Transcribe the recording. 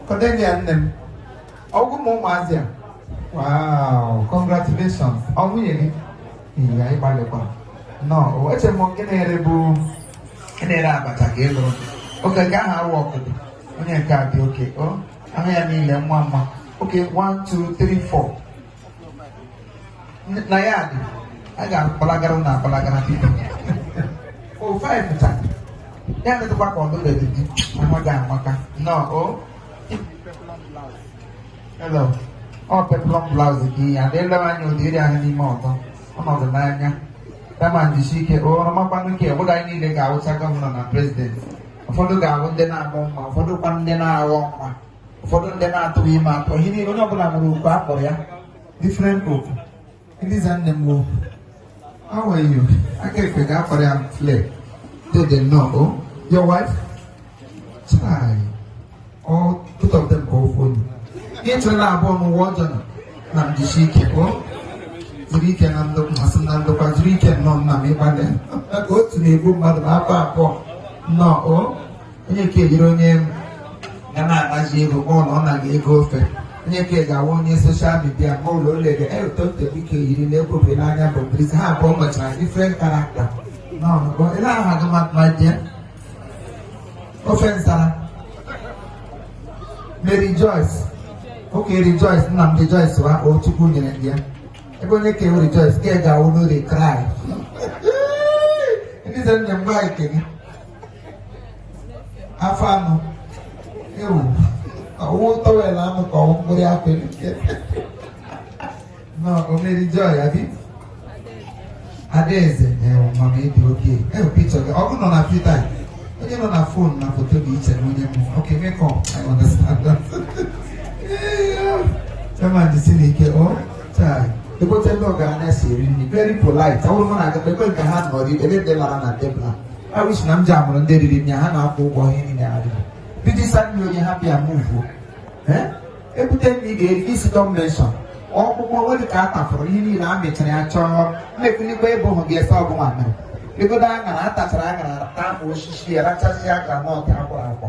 Cordelia nne m, ọgwụ m ụmụazị a. Wow, congratulations. Ọ nwunye gị? Iya, ịgbalịkwa. No, eche m nke na-ere bụ na-ere abacha ka ị lụrụ. Oke nke ahụ awụ ọkụdị. Onye nke a dị oke. O, ahụ ya niile nwa mma. Oke, 1, 2, 3, 4. Na ya dị. A ga-akpalagara na akpalagara biko. O, 5 taa. Ya metụkwa ka ọ lụbeghị di. Ahụ ga-amaka. No, o. Hello. Ọ peplum blouse gị ya na elewe anya ụdị iri ahụ n'ime ọzọ ọnọdụ n'anya kama njisi ike ọrụmakwanụ ike obodo anyị niile ga-awụcha governor na president. Ụfọdụ ga-awụ ndị na-amụ mma, ụfọdụ kwa ndị na-aghọ mma, ụfọdụ ndị na-atụghị ime atọ. Ihe niile, onye ọbụla nwere oku akpọrọ ya, different oku. Eliza nne m o, how are you? Aka ekpe ga-akpọrọ ya flare. Dede nnọọ. O, your wife? Chai, all both of them ka ofu onye. Ihe tụrụla abụọ n'ụwa ọjọọ nọ na m. Jisie ike o, zuru ike na ndụ asị na ndụkwa, zuru ike nnọọ. Nna m, ịgbalị ka otu na-egbu mmadụ ma afọ abụọ nnọọ. O, onye nke ejiri onye ga na-anazi ego ma ụlọ ọ na-aga ego ofe, onye nke ga-awụ onye social media ma ụlọ ụlọ ego etote biko yiri na ekwopụ n'anya bụ Bris. Ha abụọ nwechara different character. Nọ ele aha gị, ma dear? Ofe nsara Mary Joyce. Okay, Rejoice. Nna m, Rejoice wa o. Chukwu nyere ndị ya ebe onye ka ewu Rejoice ka ị ga-awụ n'ore cry. Ndị sị nne m gwa ike gị afọ anụ ewu ọwụ towel anụ ka ọwụ mkpụrụ afọ elike. No, o Mary Joy abi Adaeze. Ewu mama, ịdị oke ewu. Picture gị ọgụ nọ na filter, onye nọ na phone na foto dị iche na onye mụ. Okay, make up, I understand that. Chairman, jisi n'ike o. Chai, ebote ndị ọgaranya si eri nri, very polite. Ọ bụrụ na aga ekwe ka ha nọrọ ebe ndị lara na tebụl a. I wish na m ji amụrụ ndị riri nri ha na-akwụ ụgwọ ihe niile ha riri. Bido ịsa nri, onye ha bịa muvuo ebute nri ga-eri isi. Don't mention ọkpụkpọ nwere ka a tafụrụ ihe niile a mechara ya chọọ mmefulikwa ebe hụ ga-ese ọgụnwa mere legodo aṅara a tachara aṅara, taa ma osisi ya rachasịa groundnut akwọrọ akwọ.